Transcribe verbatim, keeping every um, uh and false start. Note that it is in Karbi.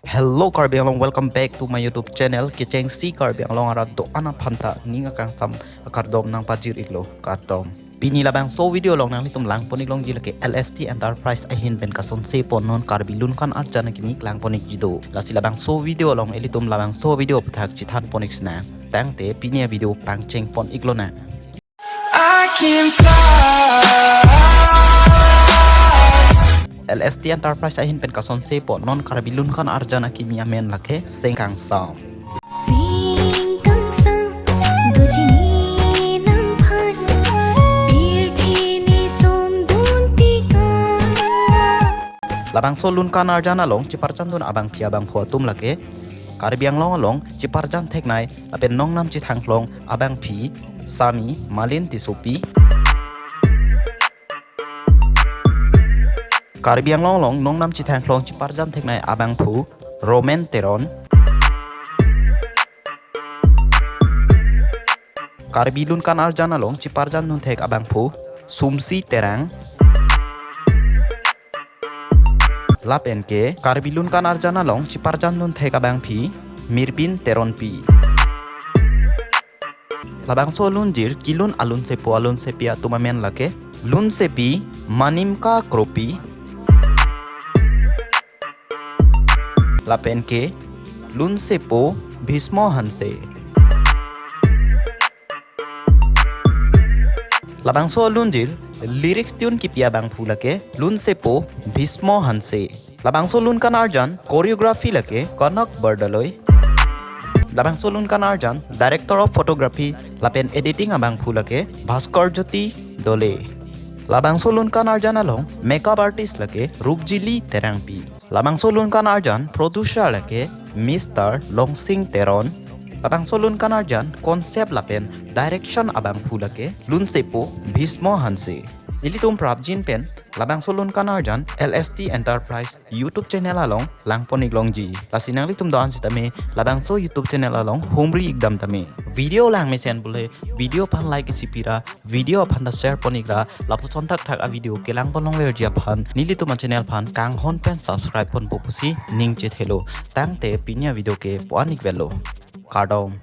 Hello Karbi Anglong, welcome back to my YouTube channel. Kechengsi Karbi Anglong arat do-an aphanta ning akangsam akardom nangpajir iklo, kardom. Pini labangso video along nanglitum langpon iklongji lake L S T Enterprise ahin pen kasonsepo non Karbi Lunkan Arjan akimi langpon ikji do. Lasi labangso video along ilitum labangso video aputhak chethanpon ik sinang. Tangte pini avideo pangchengpon iklonang. I can fly. L S T Enterprise ahin pen kasonsepo non Karbi Lunkan Arjan akimi amen lake Sengkangsam. Sengkangsam, dojini nangphan, pirthe ni somdun tika. Labangso Lunkan Arjan along cheparjandun abangpi abangphu atum lake Karbi Anglong along cheparjan theknei lapen nongnam chethangklong abangpi Sami Malin Tissopi. Karbi Anglong along nongnam chethangklong cheparjan theknei abangphu Roman Teron. Karbi Lunkan Arjan along cheparjandun thek abangphu Sumsi Terang. Lapen ke Karbi Lunkan Arjan along cheparjandun thek abangpi Mirbin Teronpi. Labangso alunjir kelun alunsepo alunsepi atum amen lake lunsepi Manimka Kropi. Lapen ke lunsepo Bhismo Hanse. Labangso alunjir lyrics tune kipi abangphu lake lunsepo Bhismo Hanse. Labangso Lunkan Arjan choreography lake Kanak Bardaloi. Labangso Lunkan Arjan director of photography lapen editing abangphu lake Bhaskar Jyoti Dole. Labangso Lunkan Arjan along makeup artist lake Rupjili Terangpi. Labangso Lunkan Arjan producer lake Mister Longsing Teron. Labangso Lunkan Arjan concept lapen direction abangphu lake lunsepo Bhismo Hanse. Ilitum prapjin pen labangso Lunkan Arjan L S T Enterprise YouTube channel along langpon iklongji. Lasi nanglitum do-an sitame labangso YouTube channel along humri ikdam tame. Video langmesen pule video aphan like isi pira, video aphan ta share pon ikra, lapuson thakthak avideo kelangpon longverji aphan nelitum achannel aphan kanghon pen subscribe ponpo pusi ning chethelo. Tangte pini avideo ke puan ikvelo. Kardom.